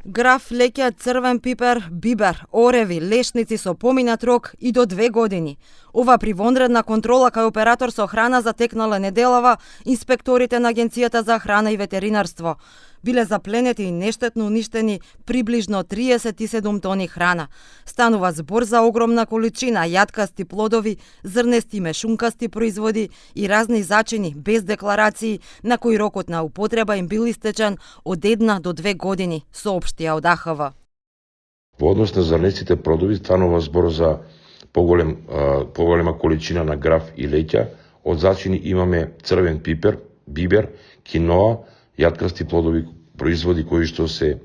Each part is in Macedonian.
Граф, леќа, црвен пипер, бибер, ореви, лешници со поминат рок и до 2 години. Ова при вонредна контрола кај оператор со храна затекнале неделава инспекторите на Агенцијата за храна и ветеринарство. Биле запленети и нештетно уништени приближно 37 тони храна. Станува збор за огромна количина јаткасти плодови, зрнести и мешункасти производи и разни зачини без декларации на кои рокот на употреба им бил истечен од 1 до 2 години, соопштија од АХВ. Во однос на зрнестите плодови станува збор за поголема количина на граф и леќа. Од зачини имаме црвен пипер, бибер, киноа, јаткасти плодови производи кои што се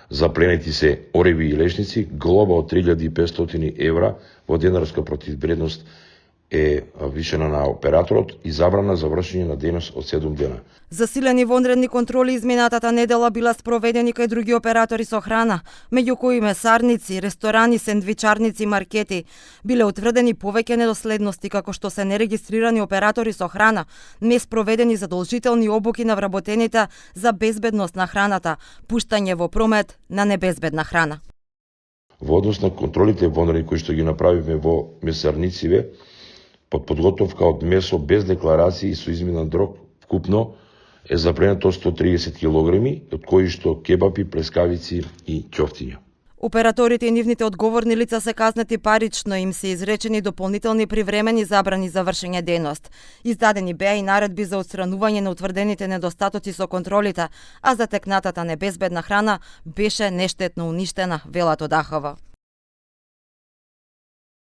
запленети се ореви и лешници. Глоба од 3500 евра во денарска противвредност е вишена на операторот и забрана за вршење на дејност од 7 дена. Засилени вонредни контроли изминатата недела била спроведени кај други оператори со храна, меѓу кои месарници, ресторани, сендвичарници, маркети. Биле утврдени повеќе недоследности како што се нерегистрирани оператори со храна, неспроведени задолжителни обуки на вработените за безбедност на храната, пуштање во промет на небезбедна храна. Во однос на контролите вонредни кои што ги направивме во месарнициве, под подготовка од месо без декларации и со изменен рок вкупно е запленето 130 килограми, од кои што кебапи, плескавици и ќофтиња. Операторите и нивните одговорни лица се казнети парично, им се изречени дополнителни привремени забрани за вршење дејност. Издадени беа и наредби за отстранување на утврдените недостатоци со контролите, а затекнатата небезбедна храна беше нештетно уништена, велат од АХВ.